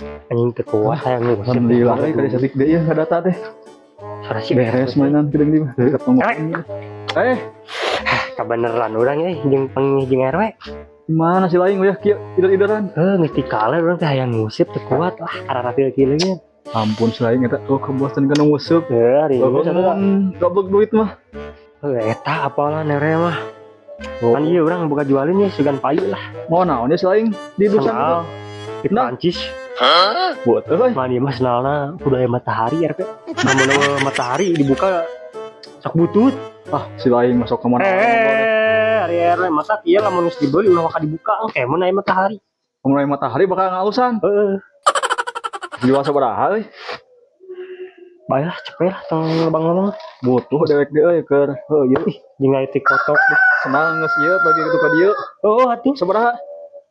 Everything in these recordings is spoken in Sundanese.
Anjing, teu kuat hayang nguseup. Alhamdulillah euy, kali satik deui ya data teh. Suara sih. Beres mainan kita di mah. Ketemu. Eh, Kabeneran urang euy jeung panggih jeung RW. Gimana sih lain ya kieu ider-ideran? Heuh, geus dikale urang teh hayang nguseup, teu kuat lah karena kieu ge. Ampun, selain eta oh kebosan kana nguseup. Heuh, ari Oh, geus atuh. Goblok duit mah. Heuh, eta apalah nere mah. Oh. Kan ieu urang buka jualin ya, sugan payu lah. Mau naon ya selain di bursa? Sendal di Nah. Prancis. Buat euy. Mah ieu mah sendalna kudu aya matahari RP. Lamun euweuh matahari dibuka sok butut. Ah, si lain masuk ke mana? Eh, ari RW masa ieu lamun geus dibeli ulah waka dibuka engke mun aya matahari. Mulai matahari bakal ngalusan. Heeh. Jual sabaraha euy? Bae lah, cepet lah, tong lebang ngomong. Butuh dewek deui euy keur. Heuh, ieu Ih, jeung aya tikotok deh. Senang geus ieu lagi kitu ka dieu. Oh, atuh Sabaraha?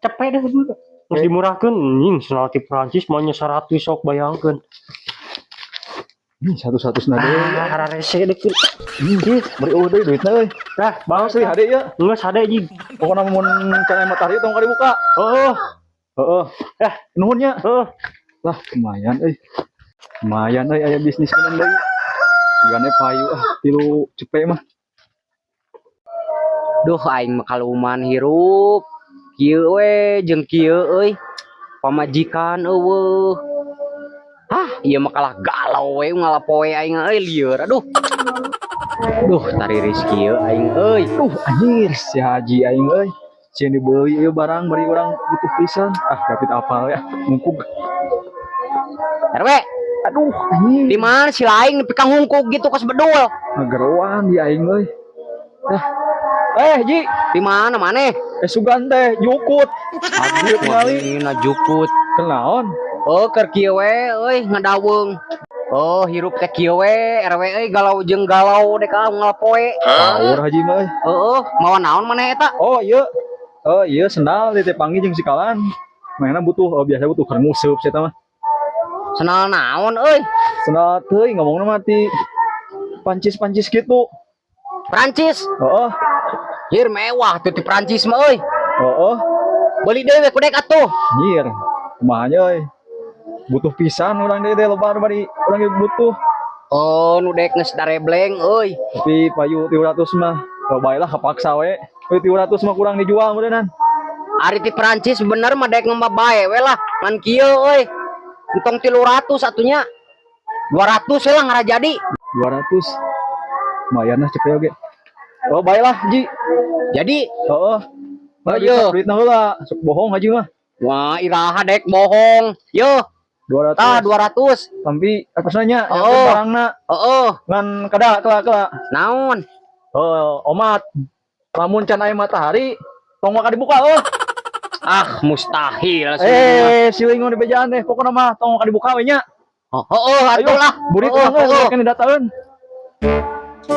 Cepet dah sebut. Geus dimurahkeun anjing, sendal ti Prancis maunya 100, sok bayangkeun. Satu-satu deui. Ah, hararese deh. Ih, beri eueuh deui duitna euy. Dah, Bang asli hade ieu. Geus hade jig. Pokona mun can aya matahari tong dibuka. Oh, Heeh. Eh. Nuhun nya. Oh. Lah, lumayan euy. Lumayan euy, aya bisnis geuneuh deui. Gane payu ah 3 cepe mah. Duh, aing mah kaluman hirup. Kieu we jeung kieu euy. Pamajikan euweuh. Hah, ieu mah kalah galau we ngalapoe aing euy, lieur aduh. Duh, tariris kieu aing euy. Duh, anjir si Haji aing euy. Sieun dibeli ieu barang bari urang butuh pisan. Ah, David apal ya. Mungkug. RW, Aduh, anjir. di mana si laing nepi ka ngungkug gitu kos bedul? Ngageroan di aing euy. Ah. Eh, Ji, Di mana maneh? Eh, sugan teh jukut. Aduh, Tingali. na jukut. Kenaon? Oh, keur kieu we euy ngadaweung. Oh, hirup teh kieu we RW euy, galau jeung galau dek ka ngalapoe. Power Haji mah euy. Heeh, mawa naon maneh eta? Oh, iya. Oh, iya sendal di panggil jeung sikalan. Mainna butuh, oh, biasa butuh keur nguseup sia mah. Sendal naon euy? Sendal teuing ngomongna mah ti Pancis-pancis gitu. Prancis. Heeh. Hir, mewah tuh di Prancis mah euy. Heeh. Beli deui we kudek atuh. Anjir. Kumaha nya euy. Butuh pisan urang deui teh loba bari urang ge butuh. Oh, nu dek geus darebleng euy. Tapi payu 300 mah. Oh, bae lah kepaksa we. Euy, 300 mah kurang dijual meureunnan. Ari ti Prancis bener mah dek ngemba bae we lah. Ngan kieu euy. Entong 300 atunya. 200 we lah ngarajadi. 200. Lumayan lah cepet oge. Oh, bae lah, Ji. Jadi, Heeh. Oh, iya. Duitna heula, sok bohong Haji mah. Wah, iraha dek bohong. Yo, 200. tah 200. Tapi atas nanya, Oh. barangna Heeh, ngan kada kela kela. Naon? Oh, omat. Lamun can aya matahari, tong waka dibuka oh. Ah, mustahil sih. Eh, siling di bejaan teh, pokokna mah tong waka dibuka we nya. Oh, oh, atuh lah. Burit Oh, urang oh, euy, kan didataeun.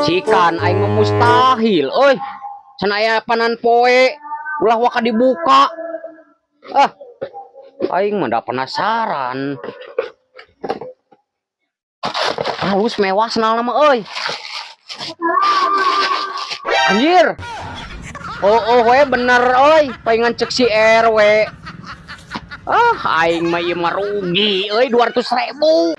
Cikan aing mah mustahil euy. Can aya panan poe ulah waka dibuka. Ah. Aing mah da penasaran. Halus mewah sendal mah euy. Anjir. Oh, we bener euy, palingan cek si RW. Ah, aing mah ieu mah rugi euy 200 ribu.